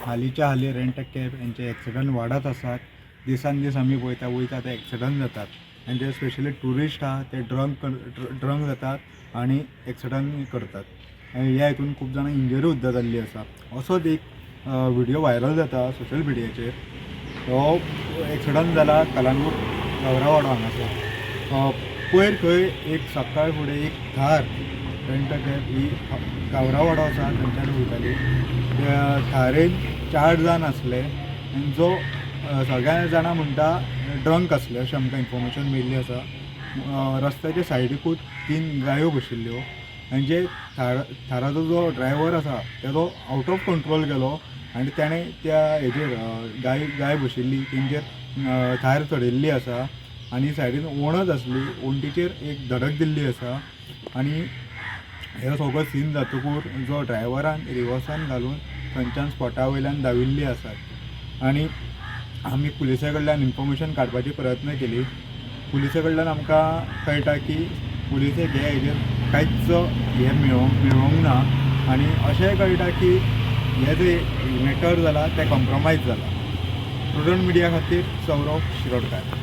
हालींच्या हालीं rent cab हेंचे एक्सिडंट वाडत आसात. दिसान दीस आमी पळयता वयता ते एक्सिडंट जातात आनी जे स्पेशली ट्युरिस्ट आहा ते ड्रंक जातात आनी एक्सिडंट करतात आनी ह्या हितून खूब जाणां इंजरी सुद्दां जाल्ली आसा. असोच एक व्हिडियो व्हायरल जाता सोशल मिडियाचेर. हो एक्सिडंट जाला कलांगूट गवरावाडो हांगासर. पयर खंय एक सकाळ फुडें एक थार रेंट कॅब ही गावरावाडो आसा थंयच्यान वयताली. त्या थारेन चार जाण आसले आनी जो सगळ्या जाणां म्हणटा ड्रंक आसले अशें आमकां इन्फॉर्मेशन मेळिल्ली आसा. रस्त्याच्या सायडीकूच तीन गायो बशिल्ल्यो आनी जे थाराचो जो ड्रायव्हर आसा तेजो आवट ऑफ कंट्रोल गेलो आनी तेणें त्या हेजेर गाय बशिल्ली तेंचेर थार चडयल्ली आसा आनी सायडीन वणत आसली, वण्टीचेर एक धडक दिल्ली आसा. आनी हे सगळो सीन जातकूर जो ड्रायव्हरान रिवर्सान घालून थंयच्यान स्पॉटा वयल्यान धांविल्ली आसात. आनी आमी पुलिसा कडल्यान इन्फॉर्मेशन काडपाची प्रयत्न केली. पुलिसा कडल्यान आमकां कळटा की पुलिसेक हे हेजेर कांयच हें मेळोंक ना आनी अशेंय कळटा की हे जे मॅटर जाला तें कॉम्प्रोमायज जाला. प्रुडंट मिडिया खातीर सौरभ शिरोडकार.